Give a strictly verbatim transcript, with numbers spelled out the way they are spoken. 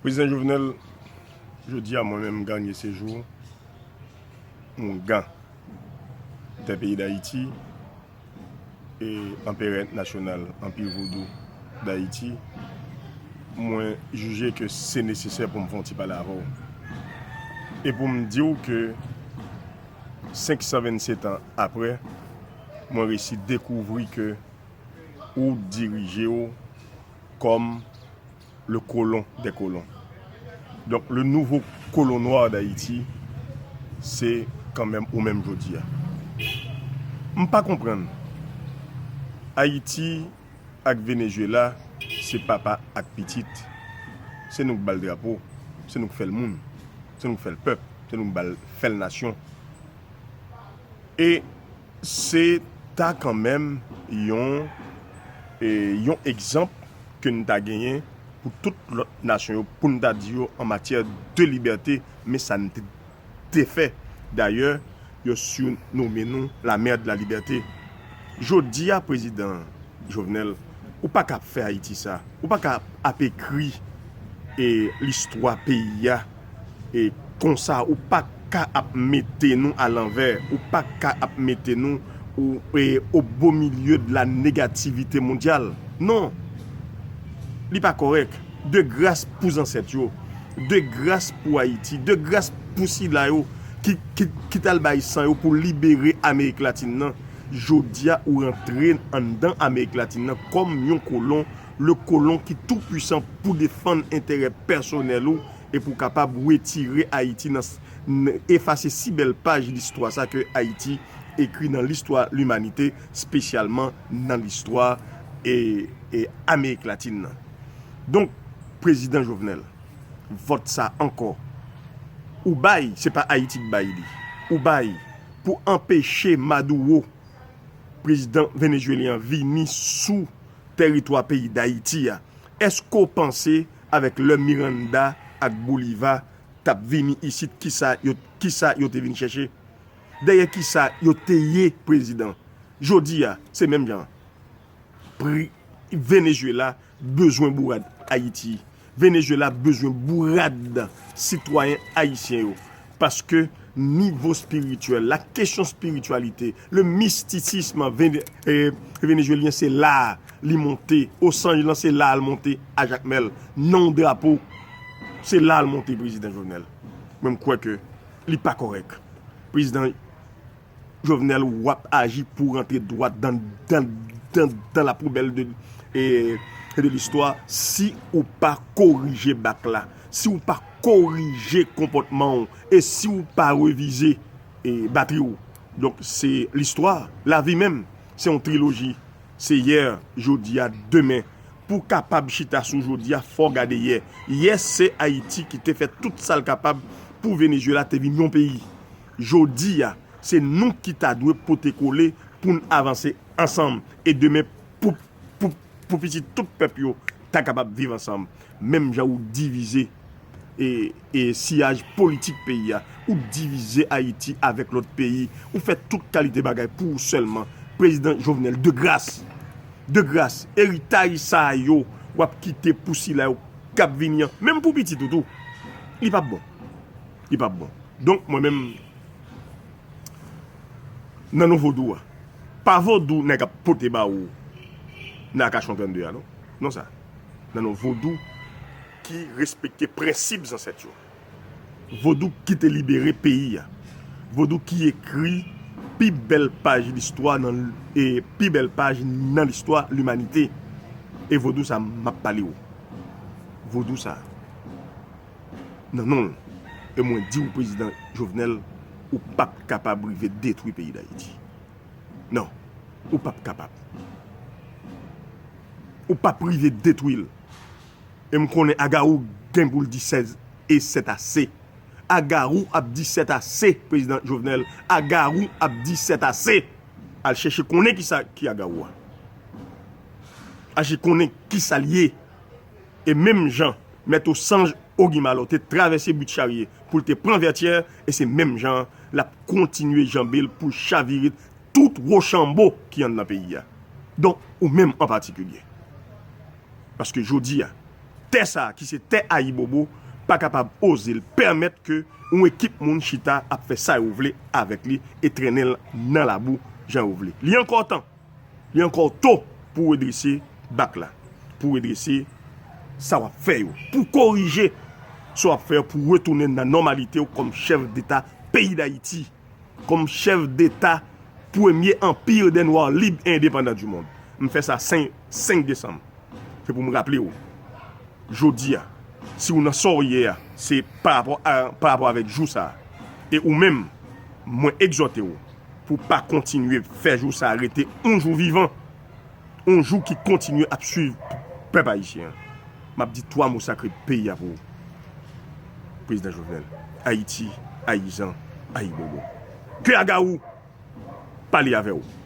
Prezidan Jovenel, jodi a mwen menm Garnier Séjour, oungan dè peyi Dayiti, e anperè nasyonal Anpi Vodou Dayiti, mwen jije ke se nesesè pou m fè yon ti pale avè w. E pou m di w ke senk san vennsenk an apre, mwen resi dekouvri ke ou dirije w kòm le colon des colons. Donk, le nouveau colon noir d'Haïti, se kanmenm ou menm jodi a. M pa konprann. Ayiti ak Venezuela, se papa ak pitit. Se nou k ba l drapo, se nou k fè l moun, se nou k fè l pèp, se nou k ba l, fè l nasyon. E se ta kanmenm yon, e, yon egzanp ke n ta genyen pou tout lòt nasyon yo, pou n ta di yo an matyè de libète, men sa n te, te fè. Dayè, yo sinomen nou la mère de la liberté. Jodi a, prezidan Jovenel, ou pa ka ap fè Ayiti sa. Ou pa ka ap ekri, e, listwa peyi a, e, konsa. Ou pa ka ap mete nou alanvè. Ou pa ka ap mete nou o, e, o beau milieu de la négativité mondiale. Non. Li pa kòrèk. De gras pou zansèt yo. De gras pou Ayiti. De gras pou sila yo ki, ki, ki t al bay san yo pou libere Amerik Latin nan. Jodi a, ou rantre anndan Amerik Latin nan kòm yon kolon, le kolon ki tou pwisan pou defann enterè pèsonèl ou e pou kapab retire Ayiti nan, n-, efase si bèl paj listwa sa ke Ayiti ekri nan listwa limanite, espesyalman nan listwa, e, e Amerik Latin nan. Donk, prezidan Jovenel, vòt sa ankò, ou bay, se pa Ayiti k bay li, ou bay pou anpeche Maduro, prezidan venezuelyen an, vini sou teritwa peyi Dayiti a. Èske w panse avèk lè Miranda ak Bolivar t ap vini isit, kisa yo, kisa yo te vin chèche? Dèyè kisa yo te ye, prezidan? Jodi a, se menm jan. Pri-, Venezuela bezwen bourad Ayiti. Venezuela bezwen bourad sitwayen ayisyen yo. Paske nivo espirityèl, la kesyon espirityalite, le mysticisme vene-, eh, venezuelyen, se la a li monte. Osanj lan, se la a l monte a Jakmèl. Nan yon drapo, se la a l monte, prezidan Jovenel. Mwen, m kwè ke li pa kòrèk. Prezidan Jovenel, w ap aji pou w rantre dwat dan, dan, dan, dan la poubèl de, e, de listwa. Si ou pa korije bak la, si ou pa korije konpòtman w, e si ou pa revize, e, batri w. Donk, se listwa, lavi menm, se yon triloji. Se yè, jodi a, demen. Pou w kapab chita sou jodi a, fò w gade yè. Yè, se Ayiti ki te fè tout sa l kapab pou Venezuela te vin yon peyi. Jodi a, se nou ki ta dwe pote kole pou n avanse ansanm. E demen, pou, pou, pou pitit tout pèp yo ta kapab viv ansanm. Menm jan ou divize e, e siyaj politik peyi a, ou divize Ayiti avèk lòt peyi, ou fè tout kalite bagay pou ou sèlman. Prezidan Jovenel, de gras, de gras, eritaj sa a yo w ap kite pou sila yo k ap vini an, menm pou pitit ou tou, li p ap bon. Li p ap bon. Donk, mwen menm, nan non vodou a. Pa vodou nèg ap pote ba ou nan Akachon trannde a, non. Non sa. Nan non vodou ki respekte prensip zansèt yo. Vodou ki te libere peyi a. Vodou ki ekri pi bèl paj listwa nan, e pi bèl paj nan listwa limanite. E vodou sa m ap pale w. Vodou sa. Nan non l. E mwen di w, prezidan Jovenel, ou p ap kapab rive detwi peyi Dayiti. Non. Ou p ap kapab. Ou p ap rive detwi l. E m konnen Agawou gen pou l di sèt e sèt ase. Agawou ap di sèt ase, prezidan Jovenel. Agawou ap di sèt ase. Al chèche konnen kisa ki Agawou a. Al chèche konnen kisa l ye. E menm jan Mèt Osanj Ogimalo te travèse Bwit Charye pou l te pran Vètyè, e se menm jan l ap kontinye janbe l pou l chavire tout Wochanbo ki anndan peyi a. Donk, ou menm an patikilye. Paske jodi a, tè sa a, ki se tè Ayibobo, pa kapab oze l pèmèt ke yon ekip moun chita ap fè sa yo vle avèk li e trennen l nan labou jan yo vle. Li ankò tan, li ankò to pou redrese bak la, pou redrese sa w ap fè yo, pou korije sa w ap fè yo, pou retounen nan nòmalite w kòm chèf deta peyi Dayiti, kòm chèf deta premye anpir dè nwa lib e endepandan di mond. M fè sa senk, senk desanm. Se pou m raple w, jodi a, si w nan sa w ye a, se pa rapò a, pa rapò avèk jou sa a. E ou menm, mwen egzòte w pou pa kontinye fè jou sa a rete yon jou vivan, yon jou ki kontinye ap swiv pèp ayisyen an. M ap di twa mo sakre peyi a pou ou, Prezidan Jovenel. Ayiti, Ayizan, Ayibobo. Ke Agawou pale avè w.